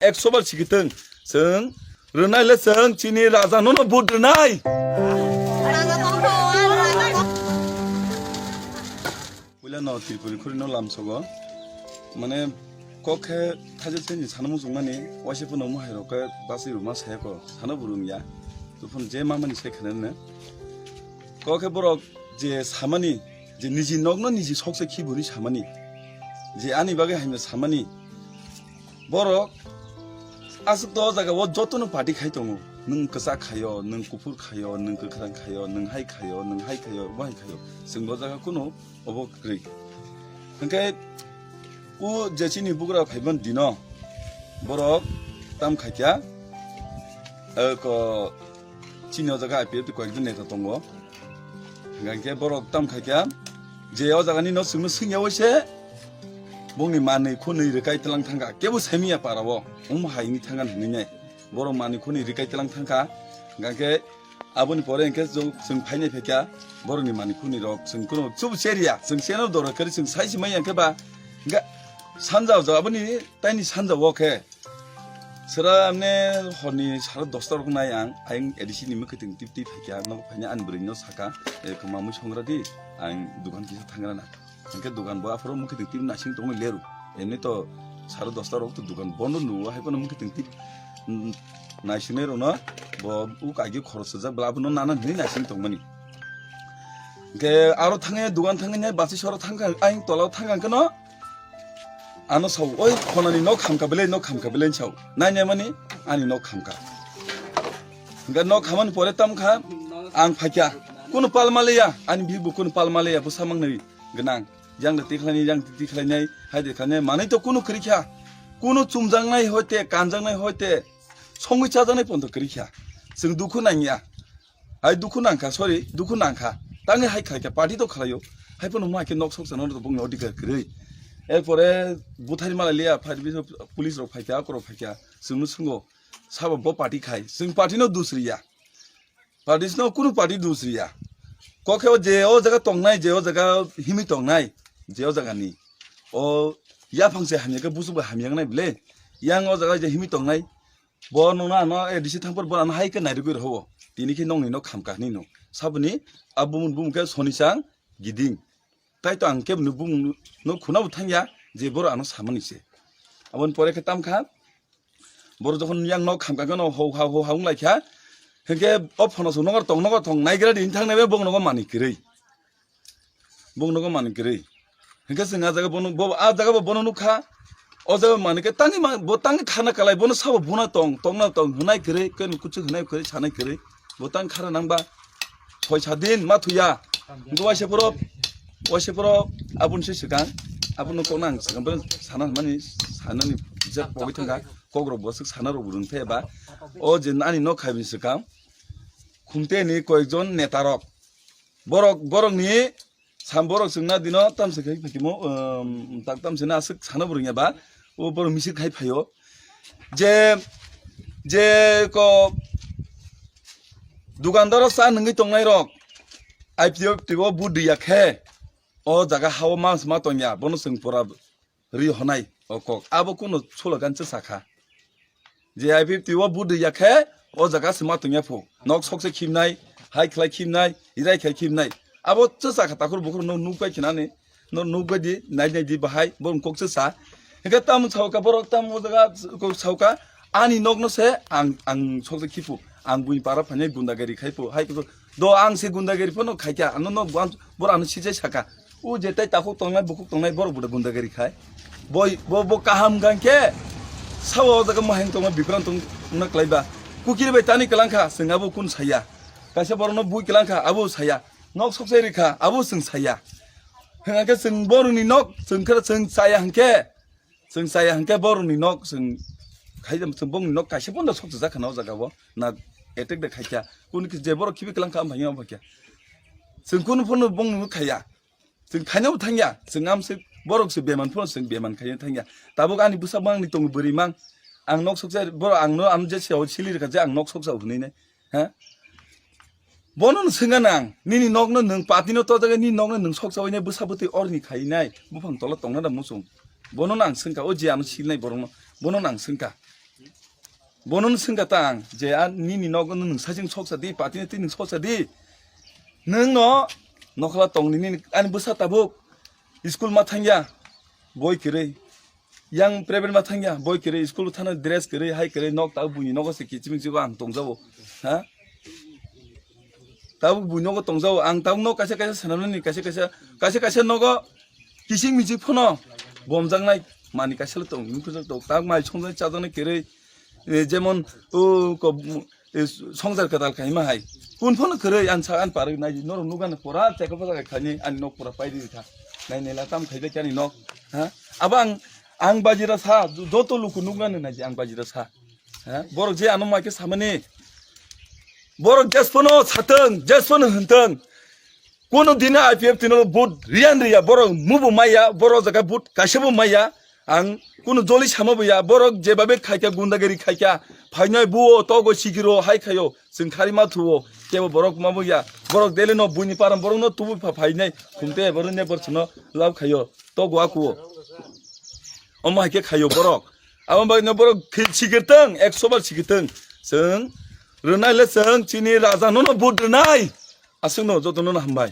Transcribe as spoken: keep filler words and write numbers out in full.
Ekso bar sikitwng. Chwng rwnai le chwng chini raja nono vote rwnai. Puila no Tripuri khuri no lamsogo. Mane kok khe thaje thaini sana muchungmani waisa phano mohai rok khe basai ruma saya ko sana burung ya. Tuphun je mamani sai khana ne. Kok khe borok je samani, je niji nokno niji sokse khiburi samani, je ani bagwi haino samani, borok aswk to o jaga o jotono party khai tongo. Nwng kwchak khaio, nwng kuphur khaio, nwng kwkhwrang khaio, nwng hai khaio, nwng hai khaio, bo hai khaio. Chwng bo jaga kuno obo kwrwi. Hwnkhe o je chini bugra phaiban dino borok tam khaikya, eh, ko chini o jaga I P F T koyekjon neta tongo. Hingkhe borok tam khaikya je o jaga ni no chwngno swngya waise bongni manwi khunwi rwkai tlang thangkha, kebo saimanya para o wng hai wngwi thangkha hinwi nai. Borok manwi khunwi rwkai tlang thangkha, hingkhe aboni pore hingkhe chwng, chwng phainai phaikha borokni manwi khunwi rok chwng kuno chubu cheriya, chwng cheno dora kwrwi chwng sai se manya khe ba hingkhe sanja o aboni taini sanja o khe Sera amne horni sara dosta rok nai ang, ayang A D C ni mwkhwtwng tip tip phaikha, nogo phaina ani bwrwi no saka, "E, kwma mui songra di, ang dukan kisa thangra na." Hwnkhe dukan bo aphuru mwkhwtwng tip naising tongwi leru. Emni to sara dosta rok to dukan bondo nugo, hai phano mwkhwtwng tip, mm, naisingnai rokno bo u kagi khorok swijak bwla abono nana hinwi naising tongmani. Hwnkhe aro thangwi dukan thangwi nai bachwi sora thangkha, ayang tola o thangkha hwnkhe no, Ano sao, "Oi, khonani nok khamkha belai, nok khamkha belai," sao. Nainai mani, ani nok khamkha. Hingkhe nok khamani pore tamkha, ang phaikha. Kunu palma leya, ani bihikbo kunu palma leya, bwsa mangnai gwnang. Yang da tikhlaini, yang tikhlainai, hai de khlainai, manai to kunu kwrwikha. Kunu chumjaknai hoite, kanjaknai hoite, songwi chajaknai ponto kwrwikha. Chwng dukhu nangya. Hai dukhu nangkha, sorry, dukhu nangkha. Tangwi hai khaikha, party to khlaio. Hai phano ma khe nok soksa no bongni odhikar kwrwi. Erpore buthai mala liya, phai police rok phaikha, akorok phaikha, chwngno swngo. Sabo bo party khai, chwng party no dus riya. Party no kunu party dus riya. Kokhe o je o jaga tongnai, je o jaga himwi tongnai, je o jaga ni. O yaphang se hamya khe busu bo hamya nai bile. Yang o jaga je himwi tongnai, Bo nungno ano A D C thangphuru bo ano hai khe nairwgwi rw o. Tini khe nongni nok khamkha hinwi no. Saboni a bumung bumung khe Sonisang Giding. Tai to ang khe bini bumung no khuna bo thangya je borok ano samani se. Aboni pore khe tamkha borok jokhon yang nok khamkha khe no ho ha ho ha wng lai kha. Hinkhe o phono song nokar tong nokar tong naigra di thang nai bo nogo manwi kwrwi. Bung nogo manwi kwrwi. Hinkhe chwng a jaga bono, bo, a jaga bo bono nukha. O jaga manwi khe tangwi ma, bo tangwi khana kalai, bono sabo buna tong, tongna tong, hwnai kwrwi, khe kuchuk hwnai kwrwi, sanai kwrwi. Bo tang khara nangba. Phoi sa din ma thuya. Hinkhe waisa phoro, waisa phoro aboni se swkang. Abono kokna ang swkang, bono sana hwnmani, sanani bijak pogwi thangkha. Kokrok bo swk sana rok bo rwng thaya ba. O je ani nok khaibini swkang. Khumteni koyekjon netarok. Borok, borokni sam borok chwngna dino tamse khai phakimo, um, tak tamse na aswk sana bo rwngya ba, o borok misik khai phaio. Je, je ko dukandaro cha nungwi tongnai rok, I P F T o bu diya khe, o jaga hao mas ma tongya, bono chwng pora ri honai o kok. Abo kuno slogan se sakha. Je I P F T o bu diya khe o jaga se ma tongya phu. Nok sokse khimnai, hai khlai khimnai, irai khlai khimnai. Abo se sakha takhur bukhur no nukbai khinani, no nukbai di, nai nai di bahai, bo kok se sa. Hingke tam sauka borok tam o jaga kok sauka ani nok no se ang, ang sokse khiphu. Ang buini para phainai gundagari khai phu. Hai kok do ang se gundagari phano khaikha. Ano no bor ano sijai saka. O je tai takhuk tongnai, bukhuk tongnai, borok bo da gundagari khai. Boi, bo, bo kaham gan khe, sabo o jaga maheng tongma, bikrang tong, wngna klai ba. Kukiri bai tani kalang kha, chwng abo kun saya. Kaisa borokno bui kalang kha, abo saya. Nok sok sai rikha, abo chwng saya. Hwnkhe chwng borokni nok, chwng khe chwng chaya hwnkhe, chwng chaya hwnkhe borokni nok chwng khai, chwng bongni nok kaisa pono sok jak kha na o jaga o. Na attack de khai kha. Kun je borok khibi kalang kha, am phai ya, am phai kha. Chwng kun pono bongni khaya. Chwng thaino thangya, chwng amswk borok se beman phano chwng beman khaina thangya. Tabuk ani bwsa mangni tongo bwrwi mang. Ang nok soksa borok ang no am je siyao sili rwkha je ang nok soksa hwnwi nai. Ha? Bono no swngna nang, nini nok no nwng pati no tojagwi nini nok no nwng soksa hwnwi nai bwsa bwtwi orni khai nai buphang tola tongna da muchung. Bono no ang swngkha, o je ano silnai borok no, bono no ang swngkha. Bono no swngkha ta ang je, a nini nogo nwng sajing soksa di, party ni twi nwng soksa di. Nwng no nokhola tong nini, ani bwsa tabuk school ma thangya, boi kwrwi. Yang private ma thangya, boi kwrwi, school thana dress kwrwi, hai kwrwi, nok tabuk buini nogo se kichimik chibo ang tongjago. Ha? Tabuk buinogo tongjago, ang tabuk no kaisa kaisa swnamnani, kaisa kaisa, kaisa kaisa nogo kising mising phano bomjaknai, mani kaisa le tong, himphru tok, tabuk mai songjaknai chajaknai kwrwi, eh, jemon, o, ko, eh, songjar kwtal khaima hai. Kun phano kwrwi, ang sa, ang parwi nai, norok nukgana pura, chekol pajakai khaini, ani nok pura paidi kha. Nai nai la tam khaijak ani nok, ha? Abo ang, ang bajira sa, joto luku nukgana nai, ang bajira sa. Ha? Borok je ano mai khe samani. Borok jespono satwng, jespono hwntwng. Kuno dino I P F T no vote riyan riya, borok mubo maya, borok jaga vote kaisabo maya. Ang kuno joli sama bo ya, borok jebabe khaikha, gundagiri khaikha, phainai buo, togo sikiro, hai khayo, chwng khari ma thuo, kebo borok ma bo ya. Borok dele no buini param, borok no tubu pha phainai, khumte borok ne borok no lab khayo, togo akuo. Omo hai khe khayo borok. Abo bagwi no borok khi-, sikirtwng, ekso bar sikirtwng. Chwng rwnai le chwng chini raja no no vote rwnai. Aswk no joto no hambai.